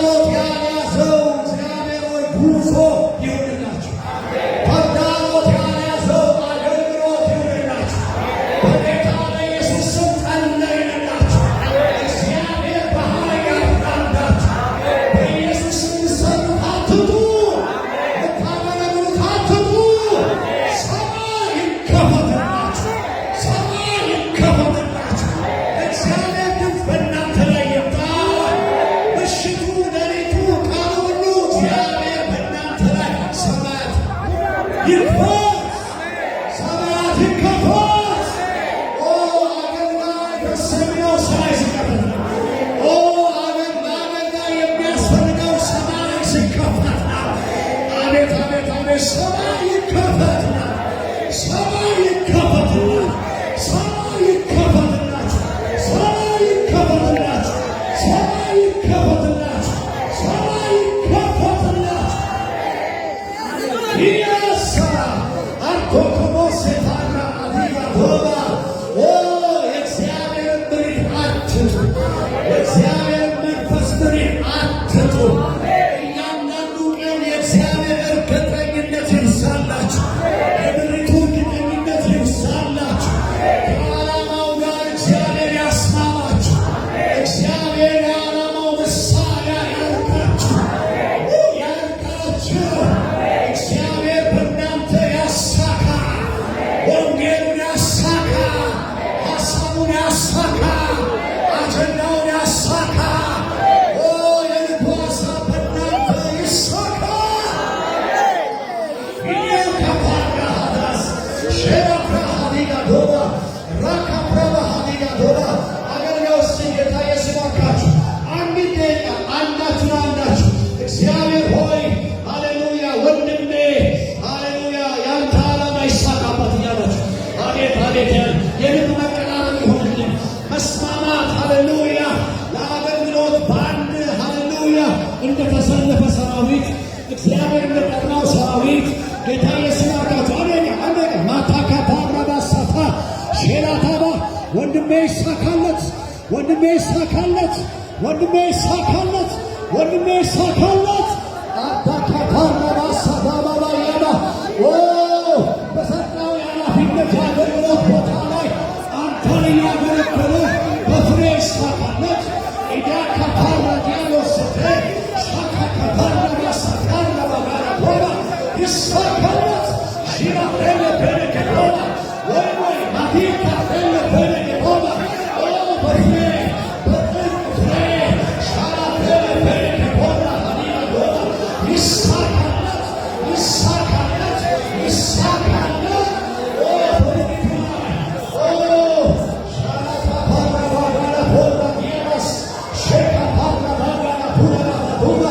ተግዳሮት ያልያዘው እግዚአብሔር ሆይ ጉዞ ይሁንላችሁ። ተግዳሮት ያልያዘው አገልግሎት ይሁንላችሁ። በጌታ በኢየሱስ ስም ጸለይንላችሁ። እግዚአብሔር በኃይል ያራምዳችሁ። በኢየሱስ ስም የምትሰሩት አትጡ፣ የምታገለግሉት አትጡ። ሰማይ ይከፈትላችሁ። ሰማይ ይከፈትላችሁ። እግዚአብሔር ድምፅ በእናንተ ላይ ይምጣ። ምሽቱ፣ ሌሊቱ፣ ቀኑ ሁሉ እግዚአብሔር በእናንተ ላይ ሰማያት ይክፈት፣ ሰማያት ይከፈት። ኦ አገልጋይ ደስ የሚለው ሰማይ ሲከፈት ነው። ኦ ለአገልጋይ የሚያስፈልገው ሰማይ ሲከፈት ነው። አቤት አቤት አቤት! ሰማይ ይከፈት ነው። ሰማይ ይከፈትላችሁ። ሰማይ ይከፈትላችሁ። ሰማይ ይከፈትላችሁ። ሰማይ ይከፈትላችሁ። ሰማይ ይከፈትላችሁ። ኢያሳ አርኮኮሞሴታና አዲጋ ዶባ። ኦ የእግዚአብሔርን ምሪት አትጡ። የእግዚአብሔርን መንፈስ ምሪት አትጡ። እያንዳንዱ ቀን የእግዚአብሔር እርግጠኝነት ይብዛላችሁ። የምሪቱ እርግጠኝነት ይብዛላችሁ። ከዓላማው ጋር እግዚአብሔር ያስማማችሁ። እግዚአብሔር የዓላማው መሳሪያ ያርጋችሁ ያርጋችሁ። እግዚአብሔር በእናንተ ያሳካ፣ ወንጌሉን ያሳካ፣ ሐሳቡን ያሳካ፣ አጀንዳውን ያሳካ። ኦ የልቡ ሐሳብ በእናንተ ይሳካ። ኢያካፓራሃዳስ ሼራፕራሃዲጋዶባ ራካፕራባሃዲጋዶባ። አገልጋዮች ጌታ ኢየሱስ ይባርካችሁ። አንድ ደቂቃ አንዳችሁ ለአንዳችሁ እግዚአብሔር ሆይ ሃሌሉያ፣ ወንድሜ ሃሌሉያ፣ ያንተ ዓላማ ይሳካበት እያላችሁ አቤት አቤት ያል የልብ መቀራረብ ይሆንልን፣ መስማማት ሃሌሉያ፣ ለአገልግሎት በአንድ ሃሌሉያ እንደተሰለፈ ሰራዊት፣ እግዚአብሔር እንደጠራው ሰራዊት ጌታ ኢየሱስ ይባርካችሁ። አንደኛ አንደኛ ማታካፓራባሳታ ሼላታባ። ወንድሜ ይሳካለት፣ ወንድሜ ይሳካለት፣ ወንድሜ ይሳካለት፣ ወንድሜ ይሳካለት። አታካፓራባሳታባባያባ። ኦ በሰጠው የኃላፊነት የአገልግሎት ቦታ ላይ አንተን እያገለገለ በፍሬ ይሳካለት። ኢዳካፓራ ዲያሎስቴ ሻካካፓራባሳታራባጋራቦባ ይሳካለት። ሺራ ፔለ ፔለኬቶባ ወይ ወይ ማዲካ ፔለ ፔለኬቶባ። ኦ በፍሬ በጥልቅ ፍሬ ሻራ ፔለ ፔለኬቶባ ሀዲያ ይሳካለት፣ ይሳካለት፣ ይሳካለት። ኦ በልጅቱ ላይ ኦ ሻራካፓራባጋራቦራ ዲያስ ሼካፓራባጋራቡራባዱባ።